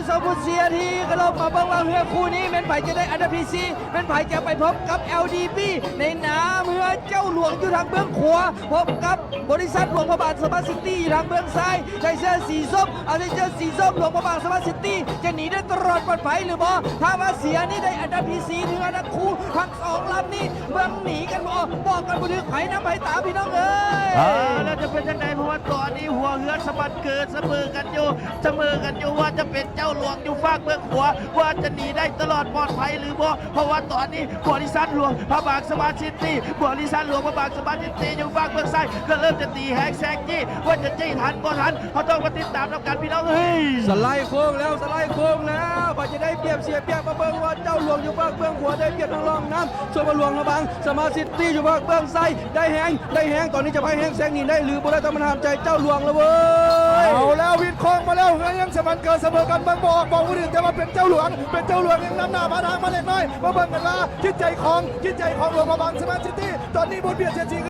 ຊາວຜູ້ເຊຍທີ່ເຄົາລົບ ມາເບິ່ງວ່າເຮືອຄູ່ນີ້ແມ່ນໃຜຈະໄດ້ອັນດັບທີສີ່ ແມ່ນໃຜຈະໄປພົບກັບ ແອລດີບີ ໃນນາມເຮືອເຈົ້າຫຼວງຢູ່ທາງເບື້ອງຂວາ ພົບກັບບໍລິສັດຫຼວງພະບາງສະມາດຊິຕີຢູ່ທາງເບື້ອງຊ້າຍ ໃສ່ເສື້ອສີສົ້ມ ເອົາໃສ່ເສື້ອສີສົ້ມ ຫຼວງພະບາງສະມາດຊິຕີ ຈະໜີໄດ້ຕະຫຼອດປອດໄພຫຼືບໍ່? ຖ້າວ່າເສຍນີ້ໄດ້ອັນດັບທີສີ່ ເຮືອນັກຄູ່ທັງສອງລຳນີ້ ເບິ່ງໜີກັນບໍ່ ບອກກັນບໍ່ຖືກ ໃຜນຳໃຜຕາມ ພີ່ນ້ອງເອີຍ. ເອົາແລ້ວຈະເປັນຈັ່ງໃດ ເພາະວ່າຕອນນີ້ຫົວເຮືອສະບັດເກີດສະເໝີກັນຢູ່ ສະເໝີກັນຢູ່ ວ່າຈະເປັນເຈົ້າຫຼວງຢູ່ຟາກເບື້ອງຂວາ ວ່າຈະໜີໄດ້ຕະຫຼອດປອດໄພຫຼືບໍ່ ເພາະວ່າຕອນນີ້ບໍລິສັດຫຼວງພະບາງສະມາດຊິຕີ ບໍລິສັດຫຼວງພະບາງສະມາດຊິຕີຢູ່ຟາກເບື້ອງຊ້າຍ ກໍເລີ່ມຈະຕີແຮງແຊງຈີ້ ວ່າຈະຈີ້ທັນບໍ່ທັນ ເຮົາຕ້ອງມາຕິດຕາມນຳກັນ ພີ່ນ້ອງເອີຍ. ສະໄລໂຄ້ງແລ້ວ ສະໄລໂຄ້ງແລ້ວ ໃຜຈະໄດ້ປຽບເສຍປຽບ ມາເບິ່ງວ່າເຈົ້າຫຼວງຢູ່ຟາກເບື້ອງຂວາໄດ້ປຽບທາງຮ່ອງນ້ຳ ສ່ວນວ່າຫຼວງພະບາງສະມາດຊິຕີຢູ່ພາກເບື້ອງຊ້າຍ ໄດ້ແຮງ ໄດ້ແຮງ ຕອນນີ້ຈະພາຍແຮງແຊງໜີໄດ້ຫຼືບໍ່ໄດ້ ຕ້ອງມາຖາມໃຈເຈົ້າຫຼວງແລ້ວເວີຍ. ເອົາແລ້ວ ວິດໂຄ້ງມາແລ້ວ ເຮືອຍັງສະບັດເກີດສະເໝີກັນ ເບິ່ງບໍ່ອອກ ບອກບໍ່ຖືກ ແຕ່ວ່າເປັນເຈົ້າຫຼວງ ເປັນເຈົ້າຫຼວງ ຍັງນຳໜ້າພາທາງມາເລັກນ້ອຍ ມາເບິ່ງກັນວ່າຈິດໃຈຂອງ ຈິດໃຈຂອງຫຼວງພະບາງສະມາດຊິຕີ ຕອນນີ້ບົດບຽດເສຍດສີ